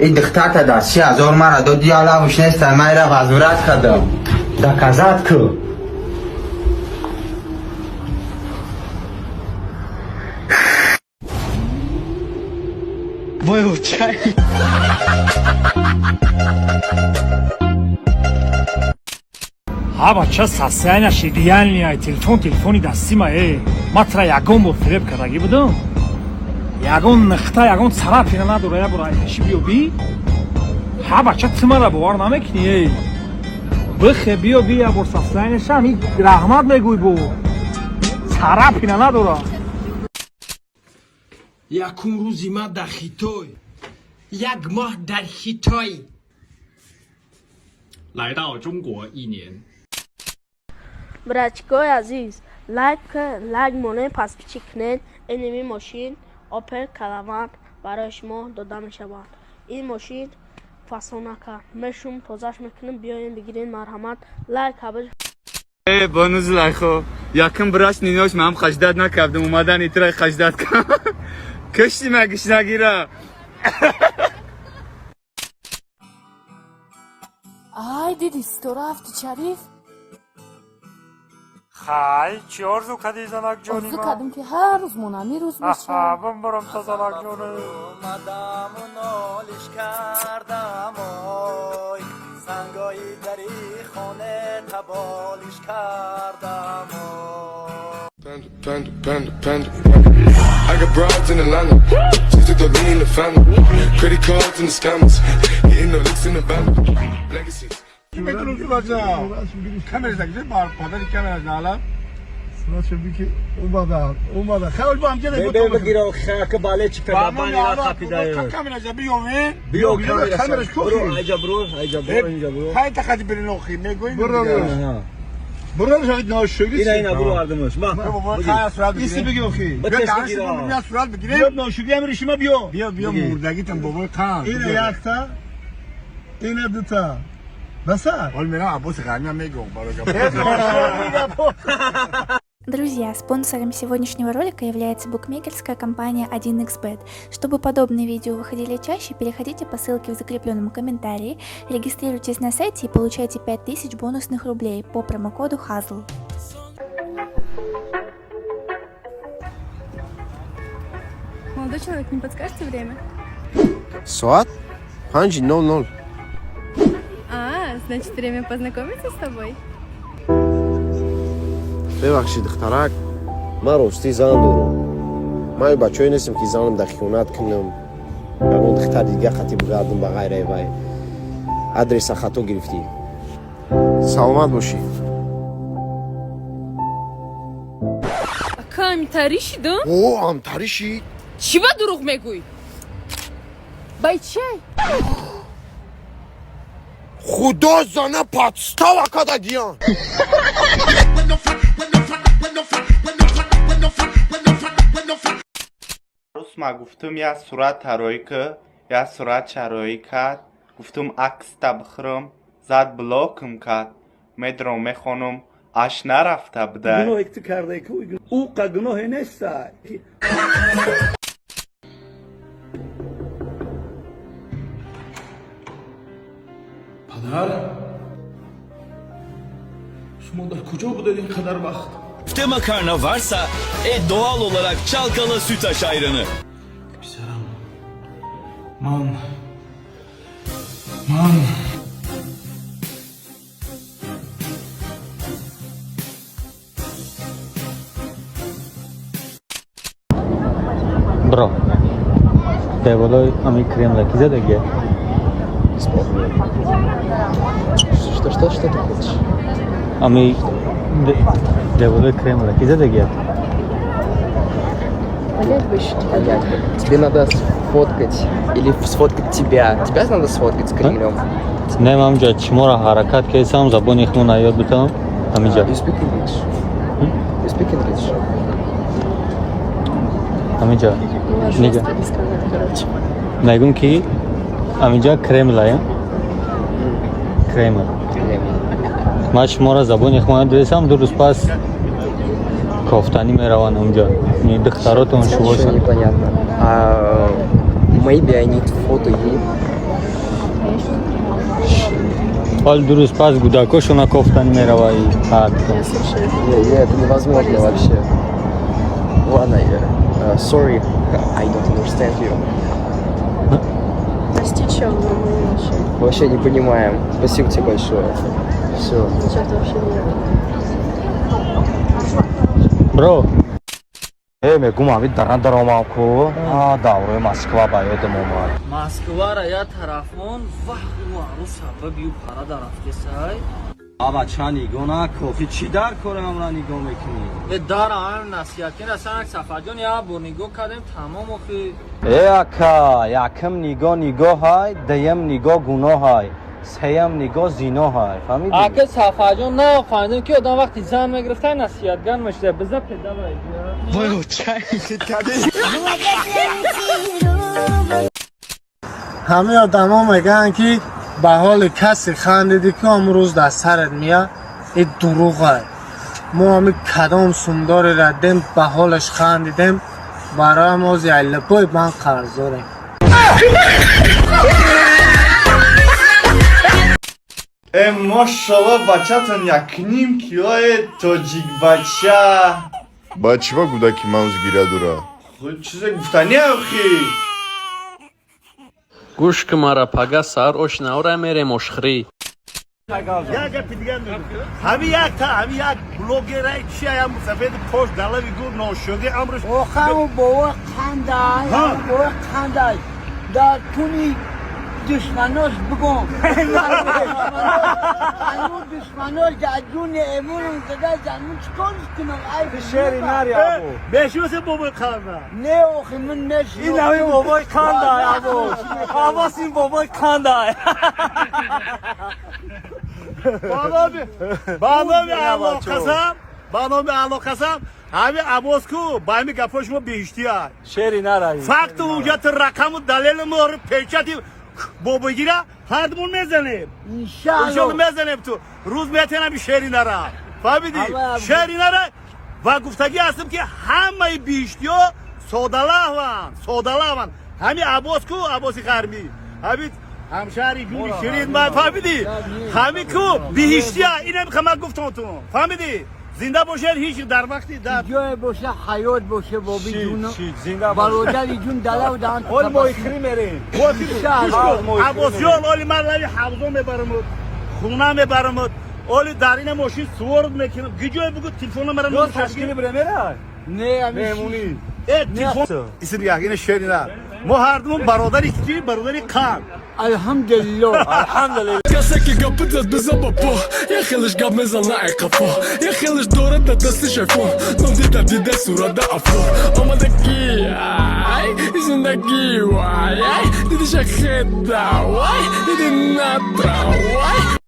Ин духтарта да 30 000 мара доди, ялавуш неста, майра возврат кардам. Доказать ку. Вой, чай. Ҳа, бача, состоянияш идеальный. Телефон, телефони дастима. Ма тра ягон бор фиреб кардагӣ будам? Ягон нухта, ягон царапина надора. Я бор айпеши биё би. Ҳа, бача, ту мара бовар намекунӣ. Бихе, биё би, я бор состоянияша ами раҳмат мегӯй, бо царапина надора. Якум рӯзи ман дар Хитой, як моҳ дар Хитой. 来到中国一年。 Братчикои азиз, лайк, лайк монед, подписчик кунед. Иними мошин Опел Караван барои шумо дода мешавад. Ин мошин фасонака мешум, тозаш мекунем, биёем, бигирен, марҳамат, лайк ҳаб. Э, бону Зулайхо, якум брачный ночь ман хаждат накардам, омадан итра хаждат кардам. Кушти ма гушнагира. Ай, диди, ситора ҳафти шариф. Хай, чӣ орзу кардӣ, занак ҷони? Орзу кардем, ки ҳар рӯз монами рӯз мешавад. Бимбарам та, занак ҷони. Омадаму нолиш кардам, ой, сангои дари хоне таболиш кардам, ой. Panda, panda, panda, panda. I got broads in Atlanta. Just took the lean in the family. Credit cards and the scammers. Hitting the licks in the bando. Legacies. Друзья, спонсором сегодняшнего ролика является букмекерская компания 1xBet. Чтобы подобные видео выходили чаще, переходите по ссылке в закрепленном комментарии, регистрируйтесь на сайте и получайте 5000 бонусных рублей по промокоду HAZL. Молодой человек, не подскажете время? Соат 5:00. А, значит, время познакомиться с тобой? Бебахшид, духтарак, ман ростӣ зан дорам. Ман бачае нестам, ки занам дар хиёнат кунам, ягон духтар дига хати бигардам ба ғайраи вай. Адреса хато гирифтӣ, саломат бошӣ. Ака, амитарӣ шидам? О, амтарӣ шид. Чӣ ба дурӯғ мегӯй? Бай чай? Худо зана подстава кадагиян. Рӯз ма гуфтум, як сурат тароӣ ки, як сурат чароӣ кард. Гуфтум, акста бихӯрам, зад, блокм кард. Медром, мехонам, аш нарафта буда. Гуноҳе ки ту кардаи, ӯ қа гуноҳе неста. Падар, шумо дар куҷо будед ин қадар вақт? Köfte makarna varsa doğal olarak Çalkala Sütaş ayranı. Писарам, ман Бро, дар болои ами Кремла ки задагия? Что, что, что ты хочешь? Ами дар болои Кремла ки задагия? Понять бы еще. Понять бы. Тебе надо сфоткать. Или сфоткать тебя. Тебя надо сфоткать с Кремлем. Не, ман ҷа чиморо ҳаракат кардам, забони худро ёд битам ҳамиҷа. You speak English? You speak English? Ҳамиҷа нига мегӯм, ки ҳамиҷа Кремлая, Кремл. Ман шуморо забони худро дидесам, 2 рӯз пас кофтанӣ мераванд онҷа духтаротон. Ничего Шубошанд. Непонятно. А, maybe I need photo you. Ҳол 2 рӯз пас гудакошона кофтани меравай. Не, слушай. Не, не, это невозможно вообще. Ладно, я, sorry, I don't understand you. Прости, чел, но мы вообще Вообще не понимаем. Спасибо тебе большое. Все. Что-то вообще не. Бро. Э, мегум, ами дара даромам ку, даврои Москва ба ёдам омад. Москвара я тарафон вах ару сабаби ю пара дарафтесай. Аба, ча нигоҳ накохи, чӣ дар корамра нигоҳ мекунӣ? Э, дара ам насиҳаткин расанак, Сафарҷон, як бор нигоҳ кардем, тамом охи. Э, ака, якм нигоҳ нигоҳай, дуюм нигоҳ гуноҳай, сеюм нигоҳ зиноҳай, фаҳмидӣ? Ака, Сафарҷон, на фаҳмидем, ки одам вақти зан мегирифта, насиҳатгар мешуда. Биза педалай. Вой, чай кардӣ. Ҳамаи одамо мегӯянд, ки ба ҳоли касе хандидӣ, ки он рӯз дар сарат меяд. И дурӯғай. Мо ҳами кадом сумдоре раддем, ба ҳолаш хандидем, барои мо либои бан қарздорем. Э, мошалло, бачатон якним килои тоҷикбача. Ба чӣ ба кӯдаки ман гиря дора? Чизе гуфтани охи. Гӯш ки мара, пага саҳар ош навра, мерем ошхӯрӣ. Як гапи дигар мегӯм. Ҳами як та, ҳами як блогерай чия, ям мусафеди пош далави гур ношоди амрш. Охаму бова қандай, бова қандай. Дар туни душманош бигом. Ану душманош дар ҷуни эмунум зада замун чикор кунам? Ай шери нари абу. Мешусе бобои қанда. Не, охи, ман мешиносам. Ин ҳами бобои қандай, абу. Аббос, ин бобои қандай. Ба номи Аллоҳ қасам, ба номи Аллоҳ қасам, ҳами Аббос ку ба ҳами гапҳои шумо беҳиштия. Шери нараи. Факту ҳуҷҷату рақаму далелу муҳру печати бобогира ҳардумон мезанем. Иншалло. Мезанем, ту рӯз метенами шери нара. Фаҳмидӣ? Шери нара ва гуфтагӣ ҳастем, ки ҳамаи биҳиштиҳо содалаҳванд, содалаҳванд. Ҳами Аббос ку, Аббоси ғармӣ. Ҳами ҳамшаҳри ҷуни ширин ма, фаҳмидӣ? Ҳами ку биҳиштия, инам хама гуфтонтун. Фаҳмидӣ? Зинда бошед, ҳеҷ дар вақти дар ҷое боша, ҳаёт боше, боби ҷун. Зинда. Бародари ҷун, далав даҳан. Ҳол моҳихӯрӣ мерем. Аббосҷон, оли ман лави ҳавзо мебарамуд, хона мебарамуд, оли дар ина мошин суворд мекунам. Гиҷое бугу, телефона мара. Ёз ташкили бире мерай. Не, меҳмонӣ. Э, телефон. Исм як ина шери на. Мо ҳардумон бародари ки бародари қанд. Алҳамдулилло. Алҳамдулилло. Касе ки гапи зад, бизан ба по. Як хелеш гап мезана ай қафо, як хелеш дорад дар дастиш айфон. Ном дида дида сурада афор омадагӣ. Ай зиндагӣ, вай, ай дидиша хеда, вай диди натра, вай.